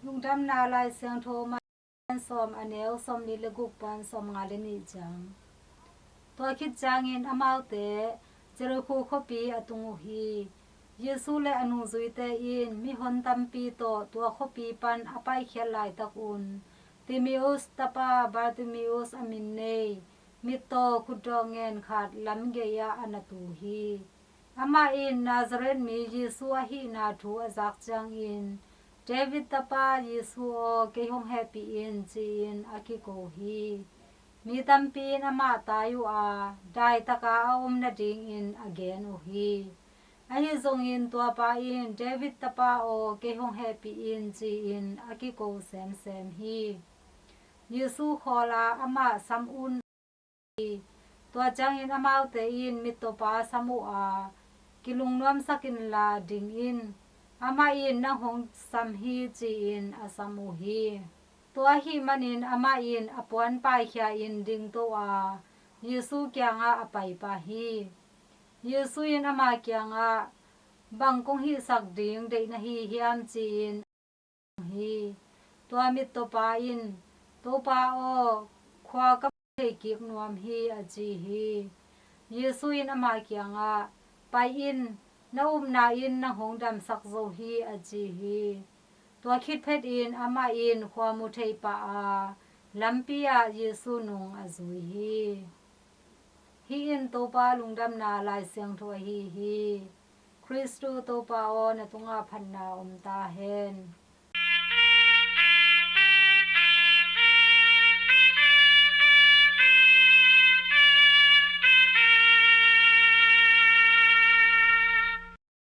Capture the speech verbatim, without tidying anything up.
Lungdamna Lai Siangtho Mate sawm, a neu sawmnih le guk pan sawmnga le nih ciang. Tua khit ciangin amaute Jericho khuapi a tung uh hi. Jesu le a nungzuite in mihon tampi tawh tua khuapi pan a paikhiat laitakun Timaeus tapa Bartimaeus a min nei, mittaw khutdawh ngen khat lam gei-ah a na tu hi. Amah in Nazareth mi Jesu ahihna thu a zak ciangin, David tapa Jesu aw, kei hong hehpih in, ci-in a kiko hi. Mi tampi in amah tai uh a, daitaka a om nadingin a gen uh hi. Ahi zongin tuapa in, David tapa aw, kei hong hehpih in, ci-in a kiko semsem hi. Jesu khawl a amah sam un hi. Tua ciangin amaute in mittawpa sam uh a, kilungnuamsak inla ding in, amah in nang hong sam hi, ci-in a sam uh hi. Tua ahih manin amah in a puan paikhia-in dingto a, Jesu kiangah a paipah hi. Jesu in ama kiangah, bang kong hihsak ding deih na hi hiam, ci-in hi. Tua mittawpa in, Topa aw, khua ka thei kik nuam hi, a ci hi. Jesu in ama kiangah, pai in, na upna in nang hong damsak zo hi, a ci hi. Tua khit phetin amah in khua mu thei pah a, lampi ah Jesu nung a zui hi. Hih in Topa lungdamna Lai Siangtho ahi hi. Khristu Topa aw, na tungah phatna om ta hen.